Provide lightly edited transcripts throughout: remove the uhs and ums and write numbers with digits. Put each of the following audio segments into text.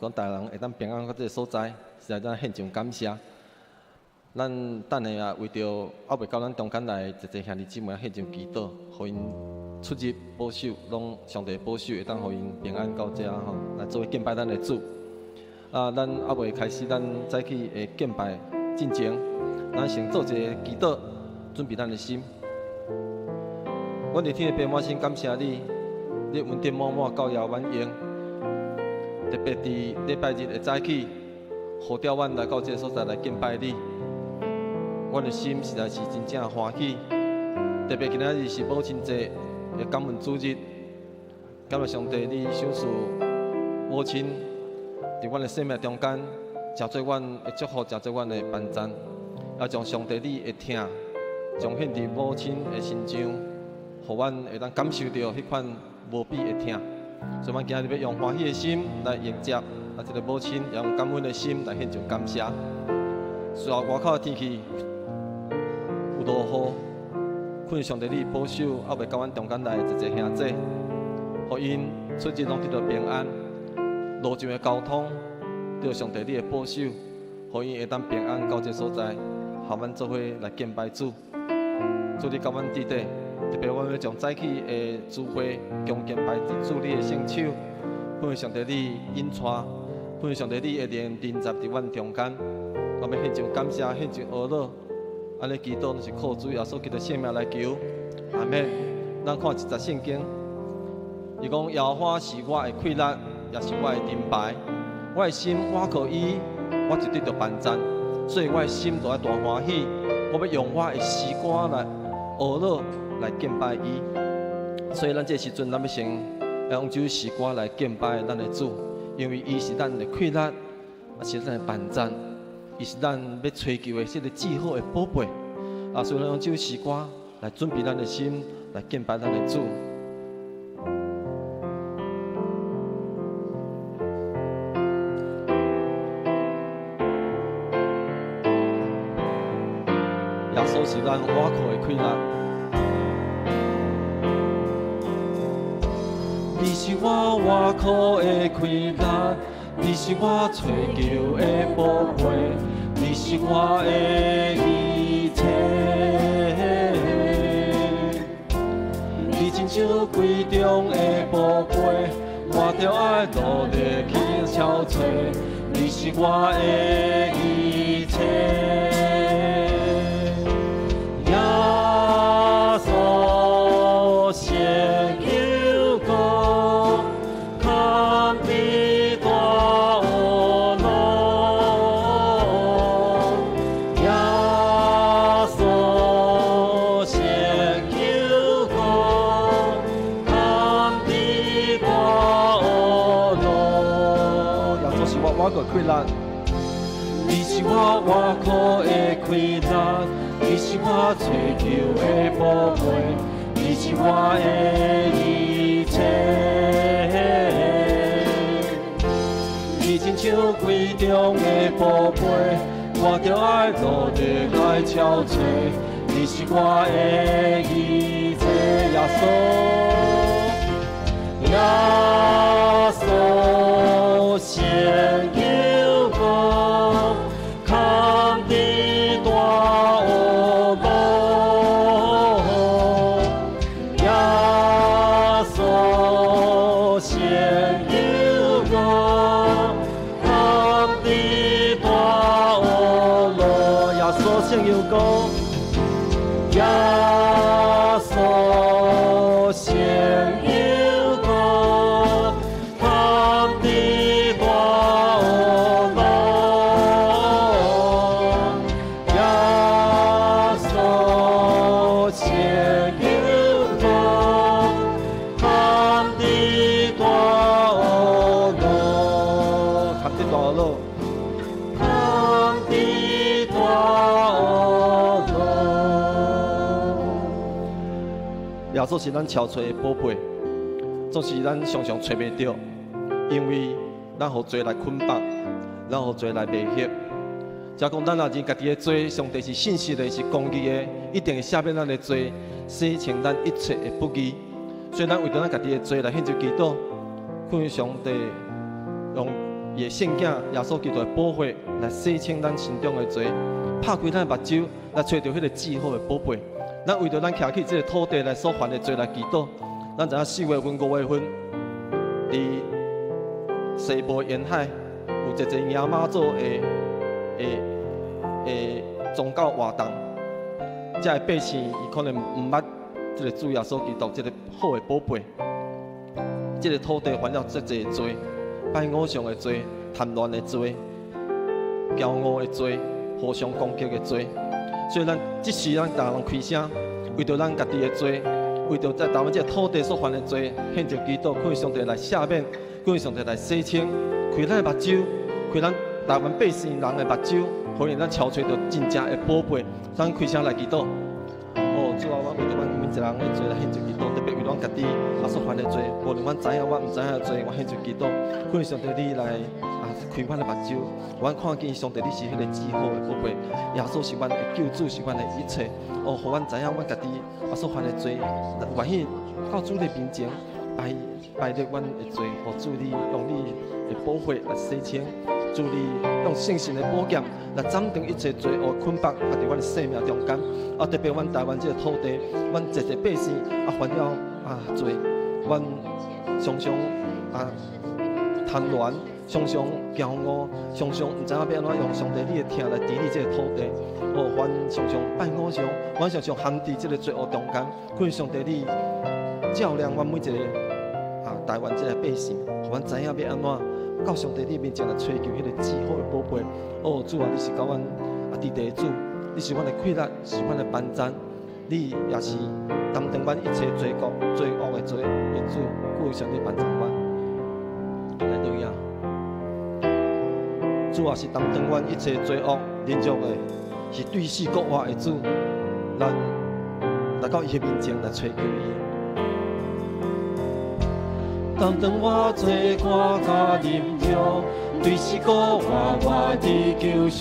講大人會當平安到這个所在，實在咱獻上感謝。咱等下啊，為著猶未到咱中間來的濟濟兄弟姊妹獻上祈禱，予𪜶出入保守，攏上帝保守，會當予𪜶平安到遮吼，來做伙敬拜咱的主。啊，咱猶未開始咱早起的敬拜進前，咱先做一個祈禱，準備咱的心。阮佇天的父，滿心感謝你，你恩典滿滿夠予阮用。特別佇禮拜日的早起，呼召阮來到這个所在來敬拜你，阮的心實在是真正歡喜。特別今仔日是母親節的感恩主日，感謝上帝，你賞賜母親佇阮的生命中間，成做阮的祝福，成做阮的幫贊，也將上帝你的疼，彰顯佇母親的身上，予阮會當感受著彼款無比的疼。所以，阮今日欲用歡喜的心來迎接啊，這个母親，也用感恩的心來獻上感謝。雖然外口的天氣有落雨，懇上帝你保守，猶未到阮中間來的濟濟兄弟，予𪜶出入攏得著平安。路上的交通，得上帝你的保守，予𪜶會當平安到這个所在，予阮做伙來敬拜主。主你佮阮佇底。特別阮欲將早起的聚會，恭敬擺佇主你的聖手，懇上帝你引帶，懇上帝你的靈臨在佇阮中間，我欲獻上感謝，獻上阿樂，按呢祈禱，攏是靠主耶穌基督聖名來求，阿們。咱看一節聖經，伊講耶和華是我的氣力，也是我的盾牌，我的心倚靠伊，我就得著幫贊，所以我的心就愛大歡喜，我欲用我的詩歌來阿樂，來敬拜伊，所以咱這時陣，咱欲先用這首詩歌來敬拜咱的主，因為伊是咱的氣力，也是咱的幫贊，伊是咱欲揣求的這个至好的寶貝。啊，所以咱用這首詩歌來準備咱的心，來敬拜咱的主。耶穌是咱倚靠的氣力。你是我倚靠的氣力，你是我揣求的寶貝，你是我的一切。你親像櫃中的寶貝，我著愛努力去撨揣。你是我的一切。耶穌先求告，堪比大烏龍。耶穌先求告，堪比大烏龍。耶穌是我倚靠氣力，你是我倚靠的氣力，你是我揣求的寶貝，你是我的一切。你親像櫃中的寶貝，我著愛努力來撨揣。你是我的一切，耶穌，耶穌先求告，堪比大烏龍。耶穌先求告，堪比大烏龍。耶穌先求告，耶穌先求告，堪比大烏龍。耶穌先求告，堪比大烏龍。堪比大烏龍，堪比大烏龍。耶穌是咱撨揣的寶貝，總是咱常常揣袂著，因為咱予罪來捆綁，咱予罪來迷惑。才講咱若認家己的罪，上帝是信實的，是公義的，一定會赦免咱的罪，洗清咱一切的不義。所以咱為著咱家己的罪來獻上祈禱，懇上帝用伊的聖囝耶穌基督的寶血來洗清咱心中的罪，拍開咱的目睭來揣著彼個至好的寶貝。咱為著咱徛起這個土地來所犯的罪來祈禱。咱知影4月份、5月份，佇西部沿海有一個迎媽祖的宗教活動，這个百姓伊可能毋捌這个主耶穌基督這个好的寶貝，這个土地犯了這濟罪，拜偶像的罪、貪戀的罪、驕傲的罪、互相攻擊的罪，所以咱這時咱逐人開聲，為著咱家己的罪，為著在台灣這个土地所犯的罪，獻上祈禱，懇上帝來赦免，懇上帝來洗清，開咱的目睭，開咱台灣百姓人的目睭，予𪜶咱撨揣著真正的寶貝，咱開聲來祈禱。哦，主啊，我為著阮每一個人的罪來獻上祈禱，特別為阮家己啊所犯的罪，無論阮知影阮毋知影的罪，我獻上祈禱，懇上帝你來啊開阮的目睭，阮看見上帝你是彼個至好的寶貝，耶穌是阮的救主，是阮的一切。哦，予阮知影阮家己啊所犯的罪，願意到主的面前擺擺列阮的罪，予主你用你的寶血來洗清，主你用聖神的寶劍來斬斷一切罪惡捆綁，啊，佇阮的生命中間，啊，特別阮台灣這个土地，阮濟濟百姓啊犯了啊罪，阮常常啊貪戀，常常驕傲，常常毋知影欲按怎用上帝你的疼來治理這个土地。哦，阮常常拜偶像，阮常常陷佇這个罪惡中間，懇上帝你照亮阮每一个啊台灣這个百姓，予阮知影欲按怎到上帝你面前來揣求彼個至好的寶貝。哦，主啊，你是佮阮啊佇地的主，你是阮的氣力，是阮的幫贊，你也是擔當阮一切罪過、罪惡的罪的主，求上帝幫贊阮。來對呀，主啊，是擔當阮一切罪惡、忍辱的，是對死復活的主，咱來到伊的面前來揣求伊。擔當我罪過佮忍辱，對死閣活活的救贖，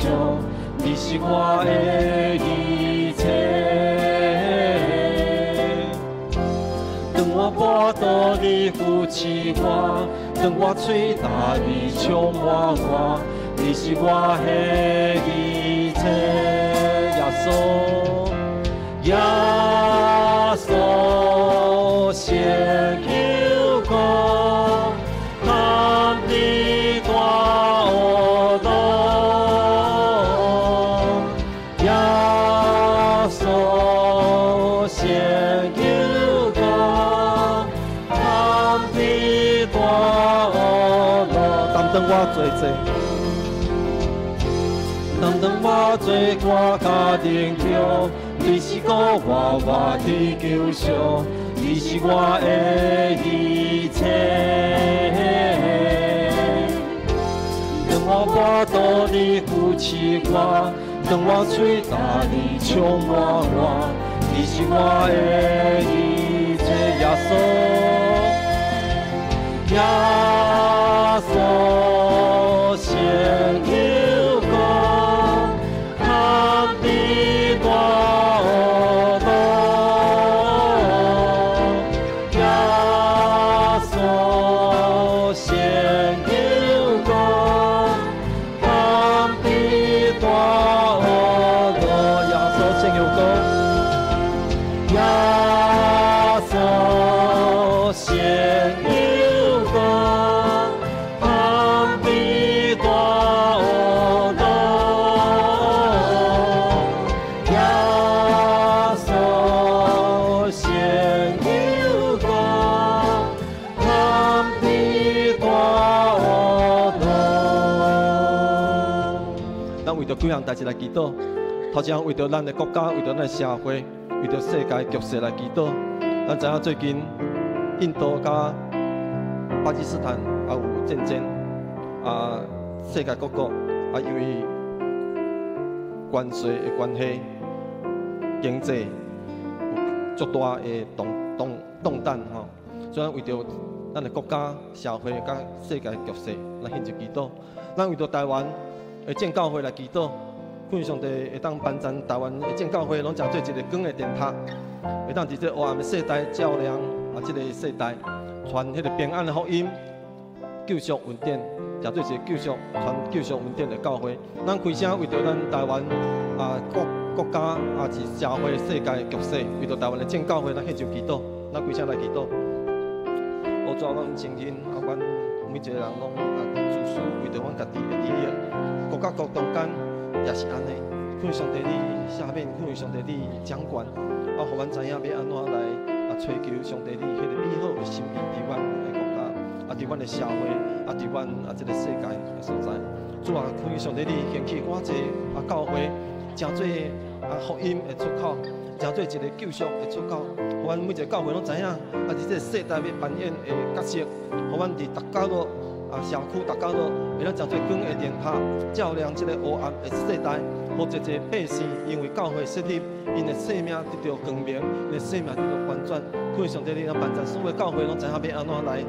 你是我的一切。當我跋倒，你扶持我；當我喙焦，你充滿我。你是我的一切，耶穌，耶穌，先求告，堪比大惡路。耶穌先求告，堪比大惡路，擔當我罪債。擔當我罪過佮忍辱，對死閣活活的救贖，你是我的一切。當我跋倒，你扶持我；當我喙焦，你充滿我。你是我的一切，耶穌，耶穌先求告，堪比大惡路。耶穌先求告，堪比大惡路。耶穌先求告，耶穌先求告，堪比大惡路。耶穌先求告，堪比大惡路。咱為著幾項代誌來祈禱，頭先為著咱的國家，為著咱的社會，為著世界局勢來祈禱。咱知影最近印度佮巴基斯坦也有戰爭，啊，世界各國啊，因為關稅的關係，經濟有足大的動盪吼。所以咱為著咱的國家、社會佮世界局勢來獻上祈禱。咱為著台灣的正教會來祈禱，懇上帝會當幫贊台灣的正教會，攏成做一个光的電塔，會當佇這黑暗的世代照亮啊，這个世代傳彼个平安的福音、救贖恩典，成做一个救贖傳救贖恩典的教會。咱開聲為著咱台灣啊國國家啊是社會世界局勢，為著台灣的正教會，咱獻上祈禱，咱開聲來祈禱。哦，主啊，阮承認啊，阮每一個人攏啊自私，為著阮家己的利益，國佮國中間也是按呢。懇求上帝你赦免，懇求上帝你掌管，啊，予阮知影欲按怎來啊追求上帝你彼个美好的心意，佇阮的國家，啊，佇阮的社會，啊，佇阮啊這个世界的所在。主啊，懇求上帝你興起偌濟啊教會，成做啊福音的出口，成做一個救贖的出口，予阮每一個教會攏知影，啊，佇這个世代欲扮演的角色，予阮佇逐角落啊社區逐角落，會當成做光的燈塔，照亮這个黑暗的世代。予濟濟百姓因為教會設立，𪜶的生命得著光明，𪜶的生命得著翻轉。懇求上帝你來幫助所有教會攏知影欲按怎來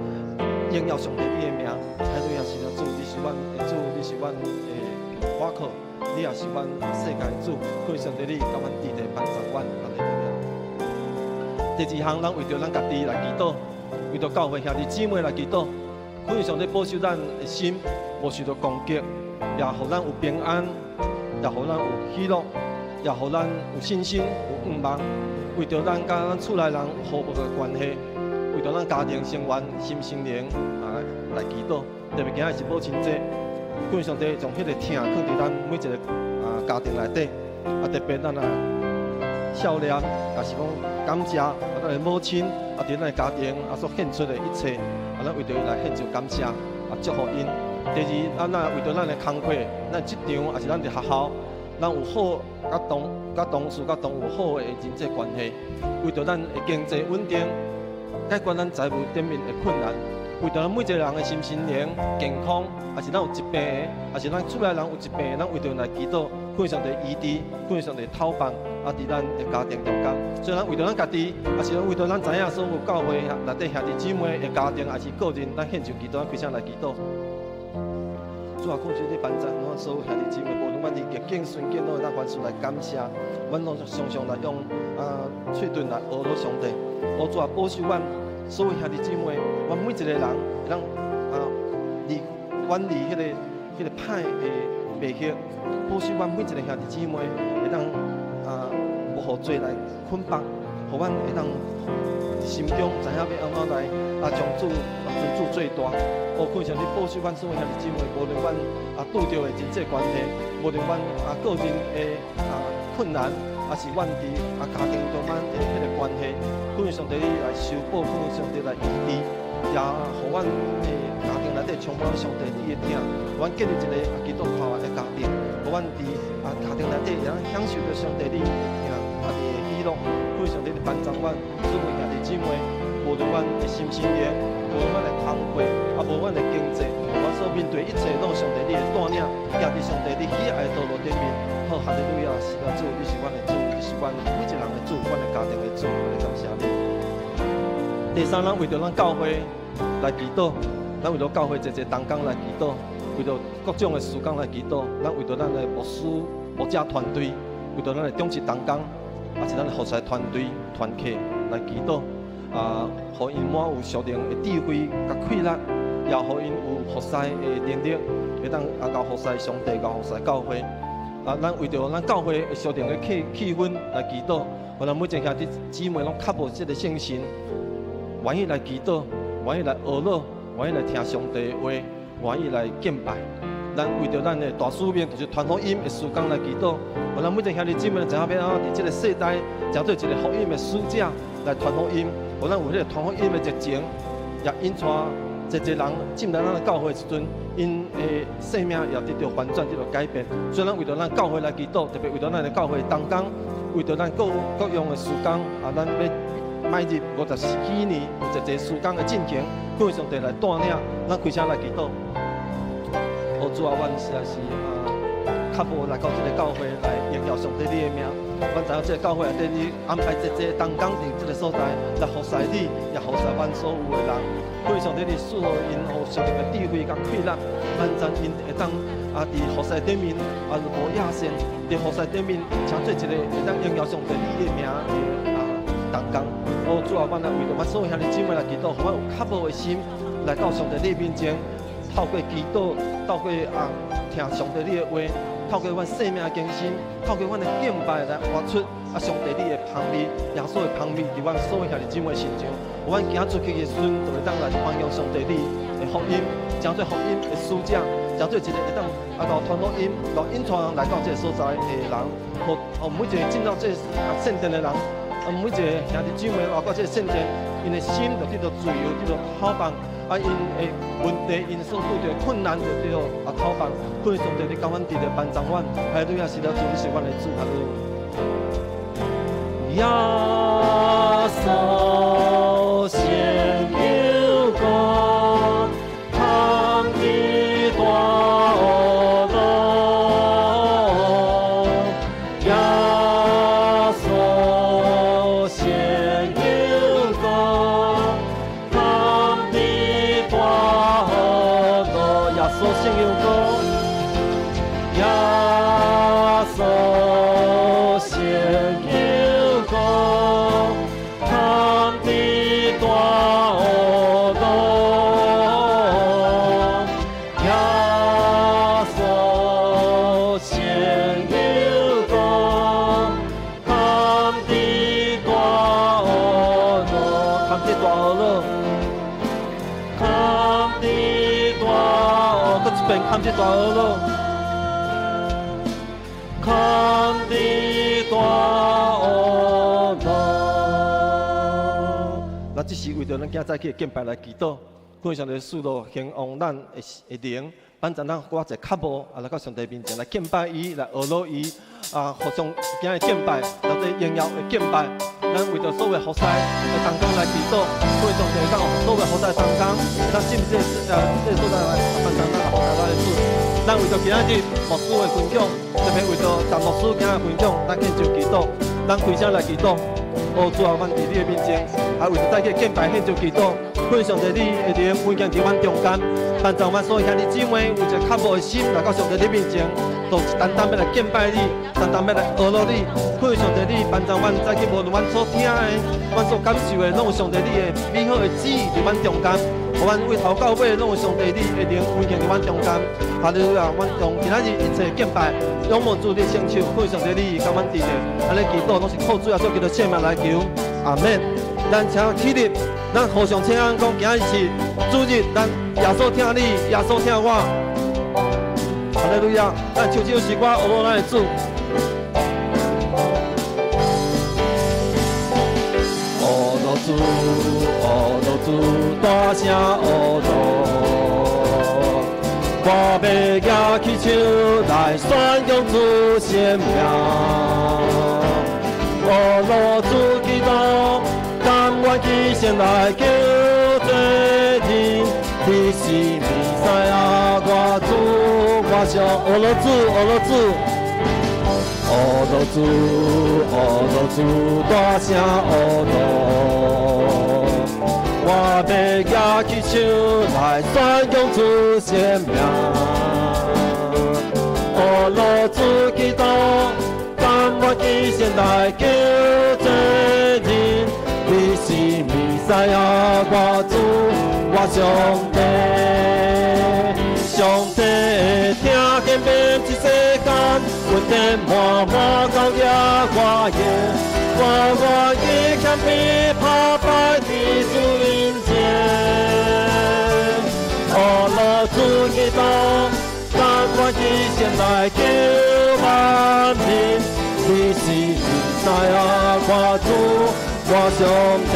榮耀上帝你的名。哈利路亞，是的主，你是阮的主，你是阮的倚靠，你也是阮世界的主。懇求上帝你共阮佇咧幫助阮，哈利路亞。第二項，咱為著咱家己來祈禱，為著教會兄弟姊妹來祈禱。懇求上帝保守咱的心，無受到攻擊，也予咱有平安，也予咱有喜樂，也予咱有信心、有盼望。為著咱佮咱厝內人有和睦的關係，為著咱家庭成員心身靈啊來祈禱。特別今仔日是母親節，懇求上帝將彼个疼放佇咱每一個啊家庭內底。啊，特別咱啊孝念，也是講感謝啊咱的母親啊，佇咱的家庭啊所獻出的一切，啊，咱為著伊來獻上感謝啊，祝福𪜶。第二，咱若為著咱的工課、咱職場，抑是咱佇學校，咱有好佮同事、佮同有好的人際關係，為著咱的經濟穩定，解決咱財務頂面的困難，為著咱每一個人的心身靈健康，抑是咱有疾病的，抑是咱厝內人有疾病的，咱為著來祈禱，懇求上帝醫治，懇求上帝透放，啊，佇咱的家庭中間。所以咱為著咱家己，抑是為著咱知影所有教會內底兄弟姊妹的家庭，抑是個人，咱獻上祈禱，咱開聲來祈禱。主啊，懇求你幫助阮所有兄弟姊妹，無論阮佇逆境順境，攏會當凡事來感謝。阮攏常常來用啊喙唇來阿羅上帝。哦，主啊，保守阮所有兄弟姊妹，阮每一個人會當啊離遠離彼个歹的迷惑，保守阮每一個兄弟姊妹會當啊無予罪來捆綁，予阮會當心中知影欲按怎來啊將主啊尊主最大。哦，懇求你保守阮所有兄弟姊妹，無論阮啊拄著的人際關係，無論阮啊個人的啊困難，抑是阮佇啊家庭中間的彼個關係，懇求上帝你來修補，懇求上帝來醫治，也予阮的家庭內底充滿上帝你的疼，予阮建立一個啊基督徒的家庭，予阮佇啊家庭內底會當享受著上帝你的疼，啊你的喜樂，懇求上帝你幫助阮所有兄弟姊妹，無論阮的心身靈，無論阮的工課，啊，無阮的經濟，阮所面對一切，攏上帝你的帶領，行佇上帝你喜愛的道路頂面。好，哈利路亞，是的主，你是阮的主，你是阮每一個人的主，阮的家庭的主，我來感謝你。第三，咱為著咱教會來祈禱，咱為著教會濟濟同工來祈禱，為著各種的事工來祈禱，咱為著咱的牧師、牧者團隊，為著咱的長執同工，抑是咱的服侍團隊團契來祈禱。啊，予𪜶滿有屬靈的智慧佮氣力，也予𪜶有服侍的能力，會當啊𠢕服侍上帝，𠢕服侍教會。啊，咱為著咱教會的屬靈的氣氛來祈禱，予咱每一個兄弟姊妹攏渴慕這个聖神，願意來祈禱，願意來阿羅，願意來聽上帝的話，願意來敬拜。咱為著咱的大使命，就是傳福音的事工來祈禱，予咱每一個兄弟姊妹知影欲按怎佇這个世代，成做一個福音的使者來傳福音。予咱有彼个傳福音的熱情，也引帶濟濟人進來咱的教會的時陣，𪜶的生命也得著翻轉，得著改變。所以，咱為著咱教會來祈禱，特別為著咱的教會同工，為著咱各各樣的事工，啊，咱欲邁入50幾年，有濟濟事工的進行，懇求上帝來帶領，咱開聲來祈禱。哦，主啊，阮實在是啊，較無來到這个教會來榮耀上帝你的名。阮知影這个教會內底你安排濟濟同工佇這个所在來服侍你，也服侍阮所有的人。懇求上帝你賜予𪜶予屬靈的智慧佮氣力，咱知𪜶會當啊佇服侍頂面啊無野心，佇服侍頂面成做一個會當榮耀上帝你的名的啊同工。哦，主啊，阮來為著阮所有兄弟姊妹來祈禱，予阮有渴慕的心來到上帝你面前。透過祈禱，透過聽上帝你的話，透過阮生命的更新，透過阮的敬拜來活出上帝你的香味，耶穌的香味，佇阮所有兄弟姊妹身上。阮行出去的時陣，就會當來傳揚上帝你的福音，成做福音的使者，成做一个會當𠢕傳福音、𠢕引帶人來到這个所在的人，予予每一个進到這个聖殿的人，每一个兄弟姊妹來到這个聖殿，𪜶的心就得到自由，得到釋放。𪜶的問題，𪜶所拄著的困難就得到釋放。感謝上帝，你共阮佇咧幫助阮，哈利路亞，是了主，你是阮的主，哈利路亞。耶穌聖有光，藏佇大烏羅。耶穌聖有光，藏佇大烏羅。耶穌聖有光，耶穌聖有光，藏佇大烏羅。耶穌聖有光，藏佇大烏羅，藏佇大烏羅，藏佇大烏，閣一遍藏佇大烏羅，藏佇大烏羅。那這是為著咱今早起敬拜來祈禱，感謝上帝賜予興旺咱的靈，幫助咱閣一個腳步來到上帝面前來敬拜伊，來學羅伊，互相今日敬拜，來做榮耀的敬拜。咱為著所有服侍的同工來祈禱，感謝上帝當所有服侍同工，咱進入這個所在來幫助咱來服侍咱的主。咱為著今仔日牧師的分享，特別為著陳牧師今仔分享，咱獻上祈禱，咱開聲來祈禱。哦，主啊，阮佇你的面前，為著早起敬拜獻上祈禱，感謝上帝你的靈運行佇阮中間，幫助阮所有兄弟姊妹有一個渴慕的心來到上帝你面前，就是單單欲來敬拜你，單單欲來學羅你。感謝上帝你幫助阮早起，無論阮所聽的、阮所感受的，攏有上帝你的美好的旨意佇阮中間。予阮對頭到尾攏有上帝你的靈運行佇阮中間。哈利路亞！阮將今仔日一切敬拜，仰望主你聖手，感謝上帝你共阮佇咧，按呢祈禱攏是靠主耶穌基督聖名來求，阿門。咱請起立，咱互相請安，講今仔日是主日，咱耶穌疼你，耶穌疼我。哈利路亞！咱唱這首詩歌，學咱的主。學羅主，學羅主，大聲學羅。我欲舉起手來宣揚主聖名。學羅主基督，甘願犧牲來救罪人，你是彌賽亞，我主我上。學羅主，學羅主，學羅主，學羅主，大聲學羅。我欲舉起手來宣揚主聖名。學羅主基督，甘願犧牲來救罪人，你是彌賽亞，我主我上帝。上帝聽見遍這世間，恩典滿滿高舉我言，我願意謙卑拍拜佇主面前。學羅主基督，甘願犧牲來救萬民，你是彌賽亞，我主我上帝。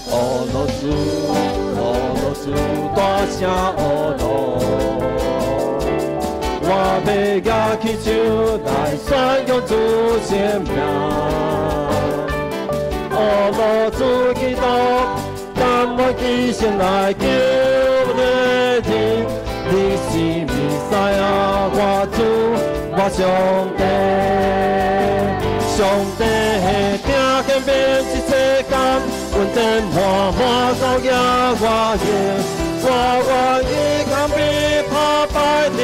學羅主，學羅主，大聲學羅。我欲舉起手來宣揚主聖名。學羅主基督，甘願犧牲來救罪人，你是彌賽亞，我主我上帝。上帝聽見遍這世間，恩典滿滿高舉我言，我願意謙卑拍拜佇你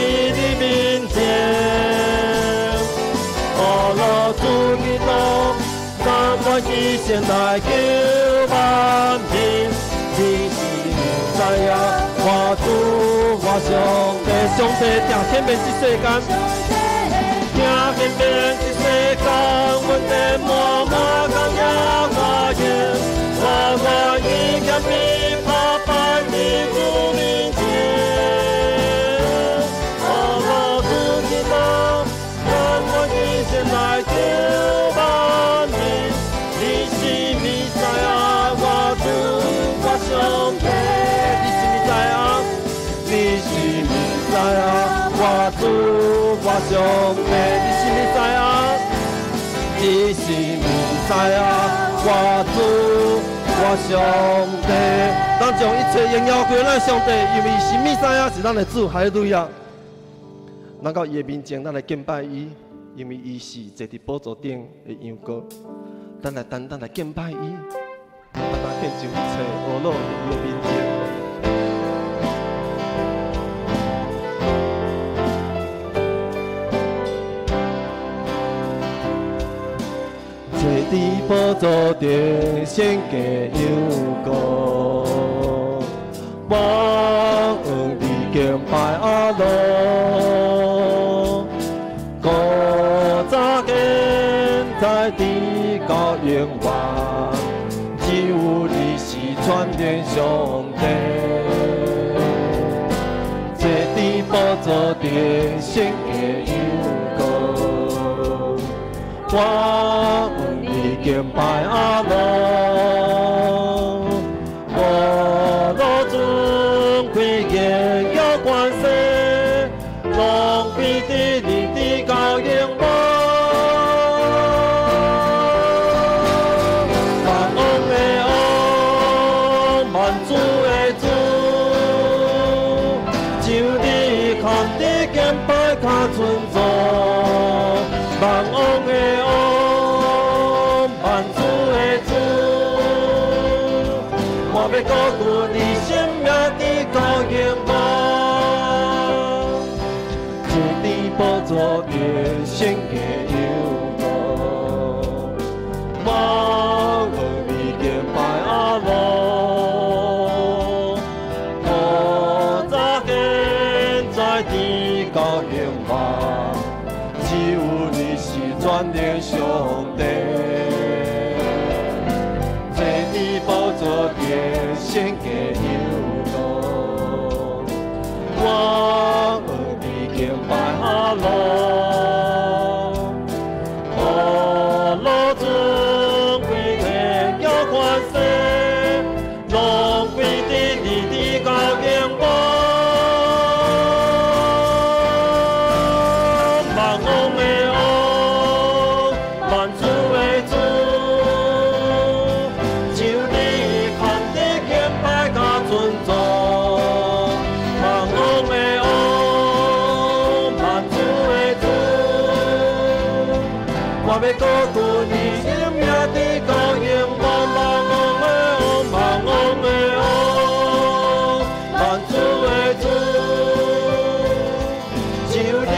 面前。學羅主基督，甘願犧牲來救萬民，你是彌賽亞，我我主我上帝，上帝疼天變這世間，疼天變這世間，阮的滿滿感謝我用，我願意謙卑拍擺佇主面前。阿羅主基督，讓我一生來求萬民，你是彌賽亞，我主我上帝，你是彌賽亞，你是彌賽亞，我主我上帝，你是彌賽亞，你是彌賽亞，我主我上帝。咱將一切榮耀歸咱上帝，因為伊是彌賽亞，是咱的主，哈利路亞。咱到伊的面前，咱來敬拜伊，因為伊是坐佇寶座頂的羊羔。咱來單單來敬拜伊，單單獻上一切呵咾佇伊的面前。坐佇寶座頂，先家羊羔，我向你敬拜阿羅。古早現在直到永遠，只有你是全能上帝。坐佇寶座頂，先家羊羔，我向你敬拜阿羅。我羅尊貴榮耀權勢，攏歸佇你直到永遠。萬王的王，萬主的主，只有你堪得敬拜佮尊崇。萬王的王，萬主的主，我欲高舉你聖名直到永遠。坐佇寶座頂，先家羊羔，我向你敬拜阿羅。古早現在直到永遠，只有你是全能上帝。坐佇寶座頂，先家羊羔，我向你敬拜阿羅。阿羅尊貴榮耀權勢，攏歸佇你直到永遠。萬王的王，萬主的主，只有你堪得敬拜佮尊崇。萬王的王，萬主的主，我欲高舉你聖名直到永遠。萬王的王，萬王的王，萬主的主，只有你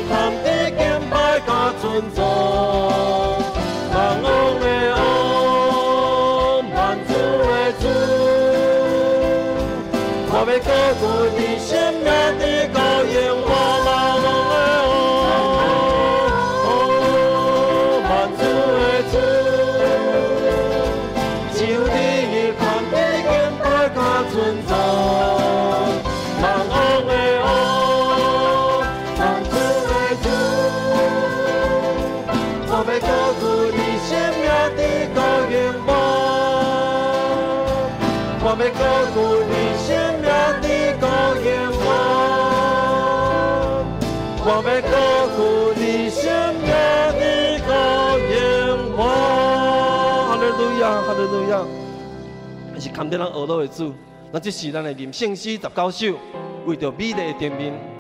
堪得敬拜佮尊崇。萬王的王，萬主的主，我欲高舉你聖名直到永遠。萬王的王，萬主的主，只有你堪得敬拜佮尊崇。萬王的王，萬主的主，我欲高舉你聖名直到永遠。我欲高舉你聖名直到永遠。我欲高舉你聖名直到永遠。哈利路亞，哈利路亞！是堪得咱呵咾的主，咱這是咱的吟聖詩19首，為著美麗的店面。